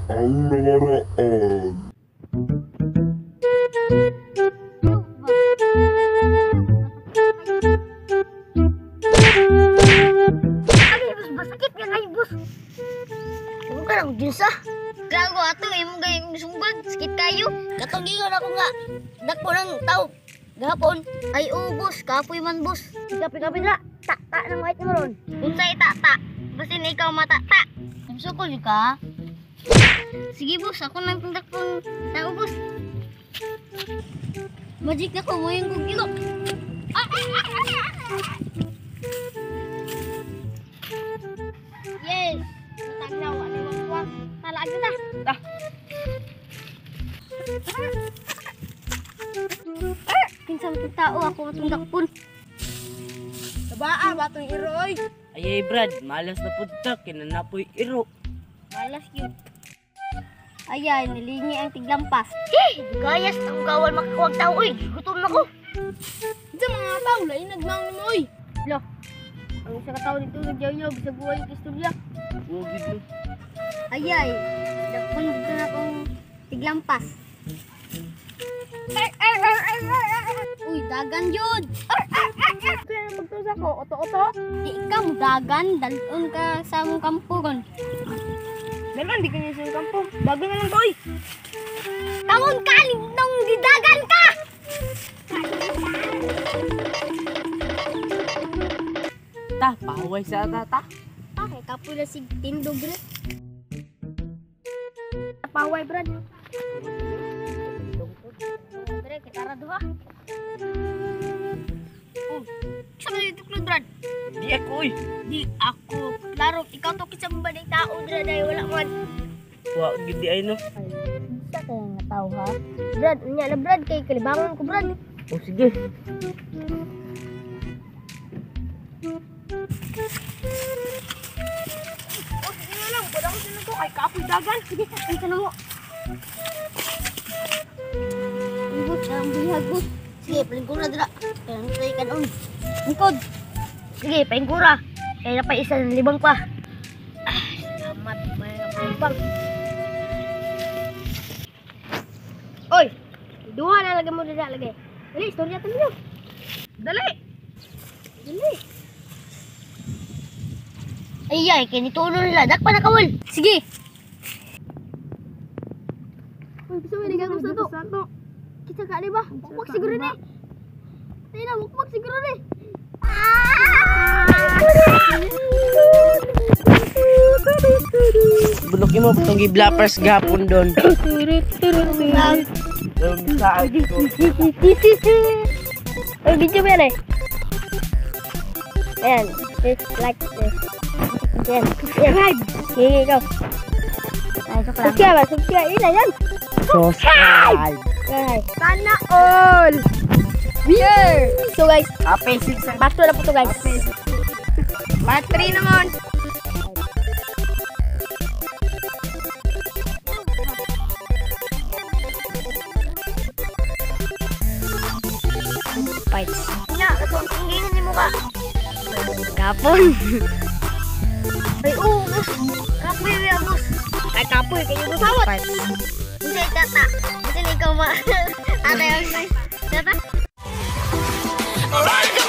ang nakaraan. Ay, bus, masakit nga ngay, bus. Huwag ka lang, Diyos ah. Gago ato, imo gayong sumbag, sakit kayo. Katong gingon ako nga, dakpo ng tao. Gahapon. Ay oo, boss, kapoy man, boss. Kapi-kapi na, ta-ta ng white mo ron. Unsay tata, basin ikaw matata. Sukol ka? Sige, boss, ako nang tundakpong tao, boss. Magic na ko mo yung gugilo. Yes, mataglaw, ano yung wakwak. Talaag na. Ta. Kinsa man tao ako matundakpon. Tabaa, batong iro oy. Ayay Brad, malas na punta, kinanapoy iro. Malas yun. Ayan, nilingi ang tiglampas. Eh, gayas ang gawal makakuwag tao, oy. Gutom na ko. Sa mga tao, lain nagnaon mo oy. Lo, ang isa ka tao dito nagyaw-yaw, bisag buhay yung istorya. Huwag yun. Ayay, dakpon dito na akong tiglampas. Uy, dagan yun! Kaya magtusa ko, oto-oto. Di ka mo dagan, dalon ka sa among kampo ron. Dalan, di ka niya sa kampo. Bago na lang ko oy. Tangon ka, lindong didagan ka! Ta, pahuway sa tata. Bakit kapoy na si Tindog rin? Pahuway, Brad. Dre, kitara duha. Oh, sa mga tuklod, Brad? Di ako oy. Di ako. Klaro, ikaw to kitsa mo ba ng tao, Brad? Ay, wala man. Wa gid di ay no. Isa kaya nga tao, ha? Brad, unya na, Brad. Kay kalibangon ko, Brad. O sige. O, sige na lang. Wala ko sila ko. Ay, kapoy dagan. Sige, ay ka na mo. Ang ang bihag, bus. Sige, palingkura dira. Kaya nang tayo kanon. Likod. Sige, palingkura. Kaya na pa isa ng libang pa. Ah, salamat. May napalipang. Oy, duha na lagi mo dira lagi. Dali, istorya ta ninyo. Dali. Dali. Ay, ay, kinitulo nila. Dakpa na kawal. Sige. Uy, bisa may nagagos na to. Santo. Kita ka di ba? Wakwak siguro ni. Tayo na, wakwak siguro ni. Bulukin mo itong giblapers gapon doon. Doon sa ko. Uy, video ba yan eh? Ayan, this, like this. Ayan, subscribe. Sige, ikaw. Ay, sok lang. Subscribe, ba? Subscribe. Yun na, yan. Subscribe. Ayan. Sana all. Yeah! So guys, Happy six. part 2 na po to guys. Part 3 naman. Fights. Nga, katong ang gingon ni mo ka. Kapon. Ay, oo, bus. Kapoy, ya, bus. Ay, kapoy. Kayo busawat. Unsay tata. Basin ikaw ma. Ate, unsay. Tata. Alright!